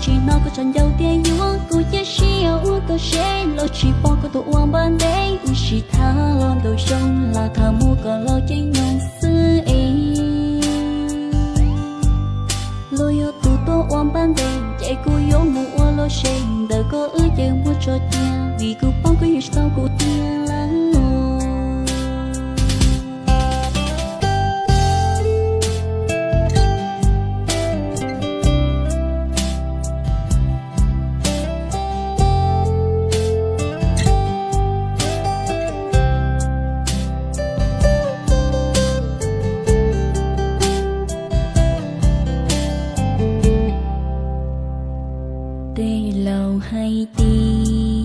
Tsis hnov koj txhos ncauj tias yuav kuv, cia siab ua koj seb los tsis pom koj tus ua npab ntev. Wb sib tham los ntau xyoo, lam tham mus koj los ceeb nyoog xwb es. Luag yog tus tuaj ua npab ntev, ces kuv yuav mus ua los seb ntawm koj wb ces muaj tso cia, vim kuv paub koj yeej tsis tau kuv tiag lawm. Tej laus hais tias